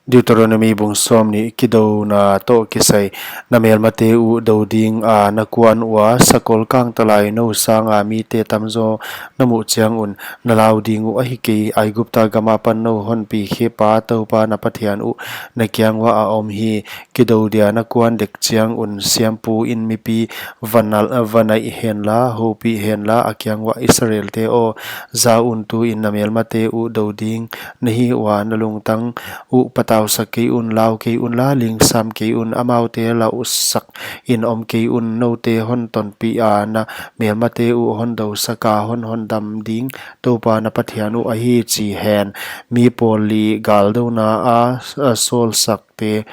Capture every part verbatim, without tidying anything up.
Deuteronomi bung sawmnih. Kidouna toh kisai. Na melmate uh dou ding a na kuan ua, sakol kangtalai nou sanga mite tamzaw na muh chiang un na lau ding uh ahi kei. Aigupta gam apan nou honpi khiapa Toupa na Pathian uh na kiang uah a om hi. Kidou dia na kuan dek chiang un siampu in mipi va na, va naih henla, houpih henla, a kiang uah, Israelte aw, za un, tuin na melmate uh dou ding na hi ua, na lungtang uh patausak kei un, lau kei unla, lingsam kei un, amaute lausak in om kei un. Noute hon tonpih a na melmate uh hon dousaka hon hondam ding Toupa na Pathian uh ahi, chi hen. Mi pawl li. Galdouna a, a sawlsakte.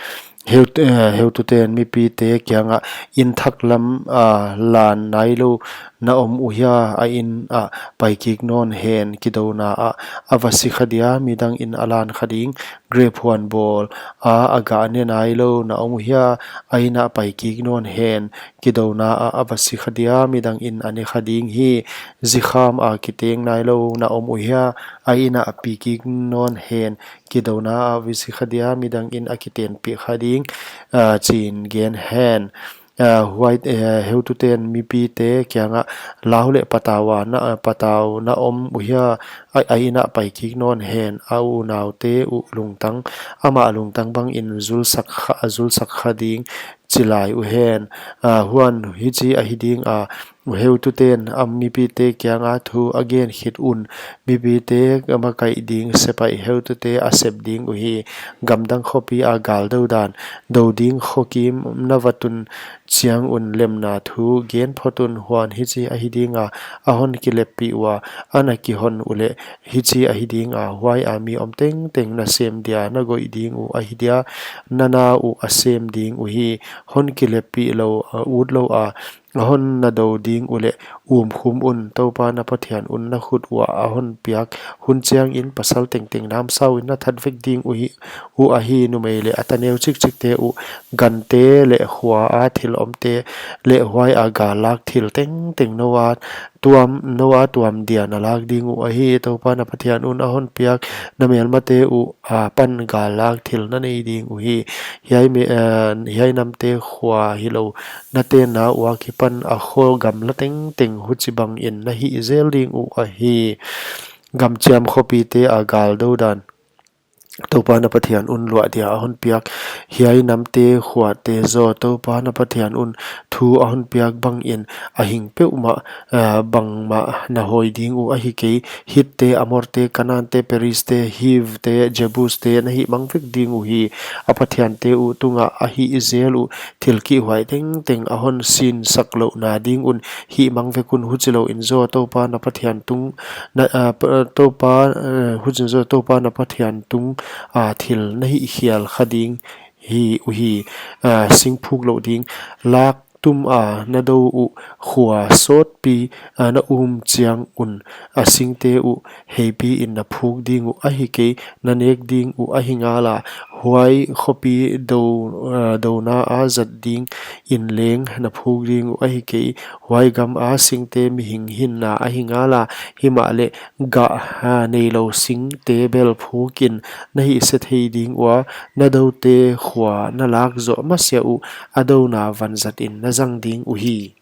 Heu, eh, heututen mipite kiangah, in thak lam a lan nailou na om uhia, a in ah paikik nawn hen. Kidouna ah a va si kha dia, midang in a lan kha ding. Grep huan bawl a a gah ne nailou na om uhia, a in ah paikik nawn hen. Kidouna ah a va si kha dia, midang in a ne kha ding hi. Zikham a kiteng nailou na om uhia, a in ah pikik nawn hen. Kidouna ah va si kha dia, midang in a kitenpih kha ding, ah, chiin gen hen. Ah, huai, eh, heututen mipite kiangah, lau leh patau a na, ah, patau na om uhia, a, a in ah paikik nawn hen. A unaute uh lungtang, amah lungtang bangin zulsak kha, a zulsak kha ding, chi lai uhen. Ah, huan hichi ahi ding a, heututen a mipite kianga thu a gen khit un, mipite makaih ding sepaih heutute a sep ding uhi. Gamdang khopi a galdou dan. Dou ding khokim na va tun chiang un lemna thu gen phot un. Huan hichi ahi ding a, a hon kileppih ua, a na kihon uleh, hichi ahi ding a, huai a mi om tengteng na sem dia na goih ding uh ahi dia, na na uh a sem ding uhi. Hon kileppih lou, a, utlou a, a hon na dou ding uleh, umkhum un. Toupa na Pathian un na khut uah a hon piak hun chiangin pasal tengteng namsau in na that vek ding uhi, uh ahi. Numei leh a taneu chikchikte uh, gante leh khua a thil omte leh huai a gallak thil tengteng nou a tuam, nou a tuam dia na lak ding uh ahi. Toupa na Pathian un a hon piak na melmate uh apan gallak thil na nei ding uhi. Hiai me, eh, hiai namte khua hilou na tenna ua kipan a kho gamla tengteng huchibangin na hih zel ding uh ahi. Gamchiam khopite a galdou dan. Toupa na Pathian un luah dia a hon piak hiai namte khuate zaw Toupa na Pathian un thu a hon piak bangin a hing peuhmah, ah, bangmah na hawi ding uh ahi kei. Hitte, Amorte, Kanaante, Perizte, Hivte, Jebuste na hihmang vek ding uhi. A pathiante uh tungah a hih zel uh thil kihhuai tengteng a hon sinsak louhna ding un hihmang vek un. Huchilouin zaw Toupa na Pathian tung na, ah, p-, ah, Toupa, eh, huchiin zaw Toupa na Pathian tung, ah, thil na hihkhial kha ding hi uhi. Ah, sing phuk louh ding. Lak tum a na dou uh khua sawtpi, ah, na um chiang un a singte uh heipiin na phuk ding uh ahi kei. Na nek ding uh ahi ngala, huai khopi dou, ah, douna a zat dingin leng na phuk ding uh ahi kei. Huai gama singte mihing hinna ahi ngala, himahleh gah, ah, neilou singte bel phukin na hihse thei ding ua. Na doute khua na lak zoh masiah uh a douna vanzatin na zang ding uhi.